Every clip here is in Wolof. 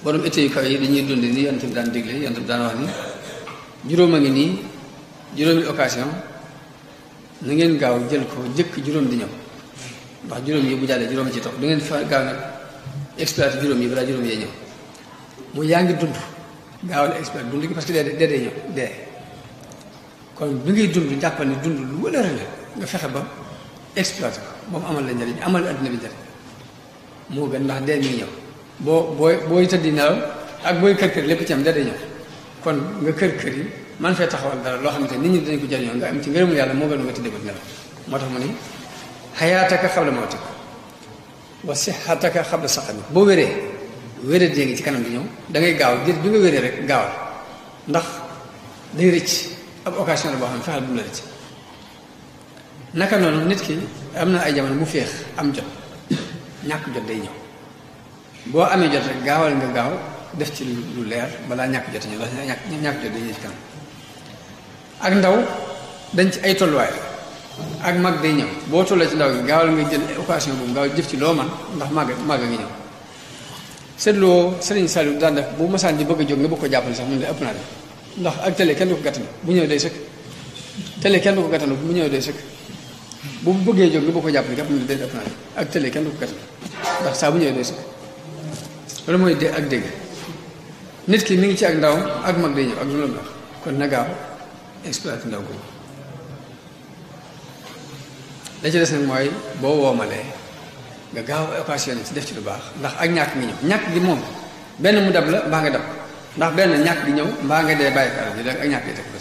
borom été yu kaw yi dañuy dund ni yonent bi daan digle yonent bi daan wax ni juróom a ngi nii juróomi occasion na ngeen gaaw jël ko jëkk juróom di ñëw ndax juróom yi bu jàllee juróom ci topp da ngeen fa gaaw nag exploité juróom yi balaa juróom yee ñëw mu yaa ngi dund gaawal exploité dund gi parce que dee ñëw dee kon bi ngay dund jàppal ni dund lu wëla la nga fexe ba exploité ko moom amal la njëriñ amal adduna bi njëriñ moo gën ndax dee mi ngi ñëw booy tëddi nelaw ak booy kër lépp ci am dee ñëw kon nga kër yi man fee taxawal dara loo xamante nit ñi dinañ ko jariñoo nga am ci ngërëmu yàlla moo gën nga tëddee ko nelaw moo tax mu ni xayaataka xabla mawtik wa sixataka xabla saqamik boo wéree dee ngi ci kanam di ñëw da ngay gaaw jër bi nga wéree rek gaawal ndax day rëcc ab occasion la boo xam ne fexeel bu mu la rëcc naka noonu nit ki am na ay jamono mu féex am jot ñàkk jot day ñëw boo amee jot rek gaawal nga gaaw def ci lu leer balaa ñàkk jot ñëw ndax ñàkk jot day ñëw ci kanam ak ndaw dañ ci ay tolluwaay ak mag day ñëw boo tollee ci ndaw gi gaawal nga jël occasion boobu gaaw jëf ci loo man ndax màgg ngi ñëw seetloo Sëriñ Saliou daan def bu masaan di bëgg a jóg nga bëgg ko jàppale sax mun de ëpp naa def ndax ak télé kenn du ko gàttanu bu ñëw day sëkk télé kenn du ko gàttanu bu ñëw day sëkk bu bëggee jóg nga bëgg ko jàppale képp mun de day ëpp naa def ak télé kenn du ko gàttanu ndax saa bu ñëwee day sëkk loolu mooy dé ak dégg nit ki mi ngi ci ak ndawam ak mag day ñëw ak lu la wax kon na gaaw exploité ndaw ko la ci des nag mooy boo woomalee nga gaaw occasion ci def ci lu baax ndax ak ñàkk ngi ñëw ñàkk gi moom benn mu dab la mbaa nga dab ndax benn ñàkk gi ñëw mbaa nga dee bàyyi kàlla ji ak ñàkk yi teg ko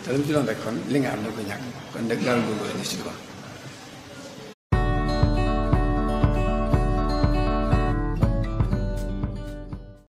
te lu mu ci doon rek kon li nga am da ko ñàkk kon nag gaaw góorgóorlu def ci lu baax